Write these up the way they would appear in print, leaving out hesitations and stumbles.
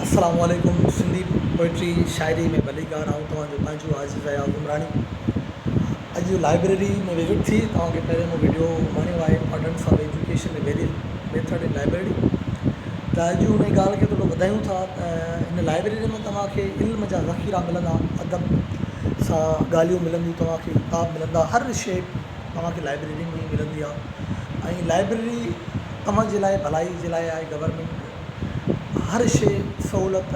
السلام عليڪم سنڌي پوئٽري شاعري ۾ ڀليڪار آئون توهان جو پنهنجو عاجز اياز عمراڻي اڄ لائبريري ۾ وزٽ ٿي توهان کي پهريون مون وڊيو اماڻيو آهي importance of education various method in library ته اڄ ان ڳالهه کي ٿورو وڌايون ٿا ته هن لائبريري ۾ توهان کي علم جا ذخيرا ملندا ادب سان ڳالهيون ملنديون توهان کي ڪتاب ملندا هر شيء توهان کي لائبريري ۾ ملندي آهي ۽ لائبريري توهان جي لاء ڀلائي جي لاء آهي گورنمينٽ هر شيء سهولت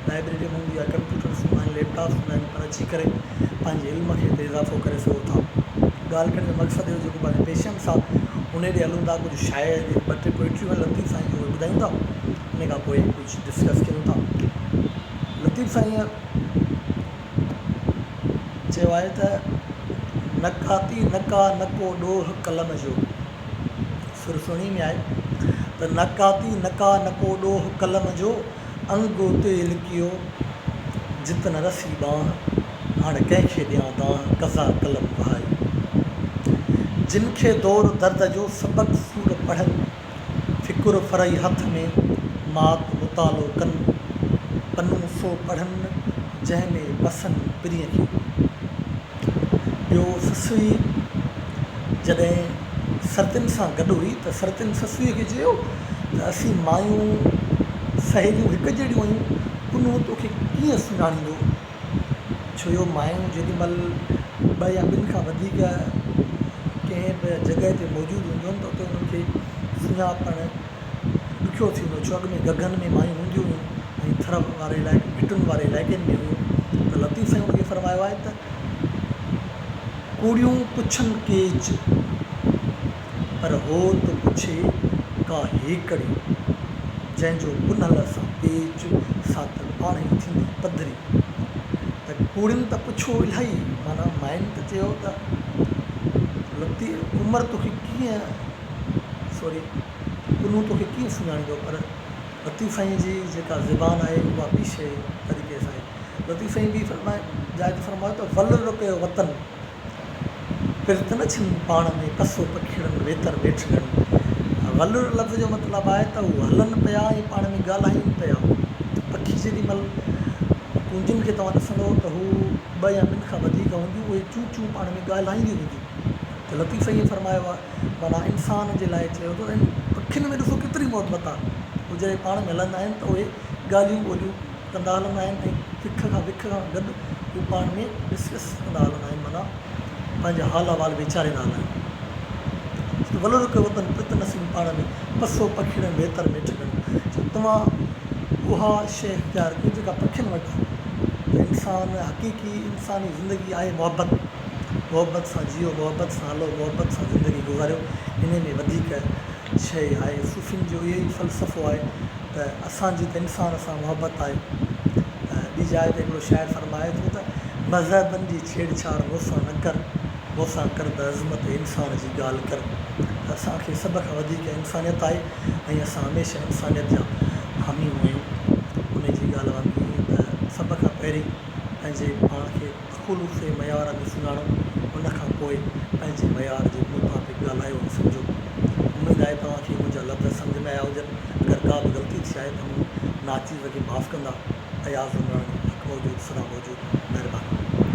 لائبريري ۾ هوندي آهي ڪمپيوٽرس هوندا آهن ليپ ٽاپس هوندا آهن پر اچي ڪري پنهنجي علم کي هتي اضافو ڪري سگهو ٿا ڳالهه ڪرڻ جو مقصد اهو جيڪو پنهنجو پيشنس آهي ان ڏي هلون ٿا ڪجهه شاعر ٻه ٽي پوئٽريون آهن لطيف سائين جون اهي ٻڌايون ٿا ان کان پوء ڪجهه ڊسڪس ڪيون ٿا لطيف سائين چيو آهي ته نڪاتي نڪا نڪو ڏوهه قلم جو سر سهڻي ۾ آهي ته نڪاتي نڪا نڪو ڏوهه قلم جو، انگ اتي لڪيو جت نه رسي ٻانهه، هاڻ ڪنهن کي ڏيان دانهن قضا قلم وهائي. جن کي دور درد جو سبق سور پڙهن، فڪر فرعي هٿ ۾ مات مطالعو ڪن، پنو سو پڙهن جنهن ۾ پسن پرينء کي. ٻيو سسئي جڏهن سرتين سان گڏ هئي ته سرتين سسئيء کي چيو ته اسين مايون سهيليون هڪ جهڙيون آهيون، پنهون توکي ڪيئن سڃاڻيندو؟ ڇو جو مايون جيڏي مهل ٻه يا ٻن کان وڌيڪ ڪنهن به جڳهه تي موجود هونديون آهن ته اتي انهن کي سڃاپڻ ڏکيو ٿي ويندو ڇو اڳ ۾ گگهن ۾ مايون هونديون هيون ۽ ٿر واري علائقي ڀٽن واري علائقن ۾ هيون ته لطيف سائين ان کي فرمايو آهي ته ڪوڙيون پڇن ڪيچ پر هوت پڇي ڪا هيڪڙي جنهن جو پنهل سان پيچ سا ته پاڻهي ٿيندي پڌري ته ڪوڙين ته پڇيو الائي معنيٰ ماين ته چيو ته لطيف عمر توکي ڪيئن سوري پنهون توکي ڪيئن سڃاڻيندو پر لطيف سائين جي جيڪا زبان آهي اها ٻي شيء طريقي سان آهي. لطيف سائين ٻي فرمائي جاء تي فرمايو ته ولر ڪيو وطن پرت نه ڇن پاڻ ۾ پسو پکيڙن ويتر ويٺ گهڻي. ولر لفظ جو مطلب آهي ته هو هلن پيا ۽ پاڻ ۾ ڳالهائين پيا. پکي جيڏي مهل ڪونجن کي توهان ڏسندو ته هو ٻه يا ٻن کان وڌيڪ هونديون اهي چون چون پاڻ ۾ ڳالهائينديون هونديون ته لطيف سائين فرمايو آهي معنيٰ انسان جي لاء چيو ته پکين ۾ ڏسو ڪيتري محبت آهي هو جڏهن پاڻ ۾ هلندا آهن ته اهي ڳالهيون ٻولهيون ڪندا هلندا آهن ۽ وک کان وک کان گڏ هو پاڻ ۾ ڊسڪس ڪندا هلندا آهن معنيٰ پنهنجا حال احوال ويچاريندا هلندا آهن ته ولر ڪيو وطن پرت نسيم پاڻ ۾ پسو پکيڙن ويتر ميٺ گهڻو ڇو توهان اها شيء اختيار ڪيو جيڪا پکين وٽ آهي ته انسان حقيقي انساني زندگي آهي محبت محبت سان جيئو، محبت سان هلو، محبت سان زندگي گذاريو، انهي ۾ وڌيڪ شيء آهي. صوفين جو اهو ئي فلسفو آهي ته اسان جي ته انسان سان محبت آهي ته ٻي جاء تي هڪڙو شاعر فرمائي ٿو ته مذهبن جي ڇيڙ ڇاڙ مون سان نه ڪر، مون سان ڪر ته عظمت انسان جي ڳالهه ڪر ته اسان کي سڀ کان وڌيڪ انسانيت آهي ۽ اسان هميشه انسانيت جا حامي آهيون. انهي جي ڳالهه وانگي ائين ته سڀ کان پهرين پنهنجي پاڻ کي خلوص معيار ۾ سڃاڻو، ان کان پوء پنهنجي معيار جي مطابق ڳالهايو ۽ سمجهو. اميد آهي توهان کي منهنجا لفظ سمجهه ۾ آيا هجن. اگر ڪا به غلطي ٿي آهي ته مون ناچيز کي معاف ڪندا. اياز عمراڻي، حق موجود سدا موجود. مهرباني.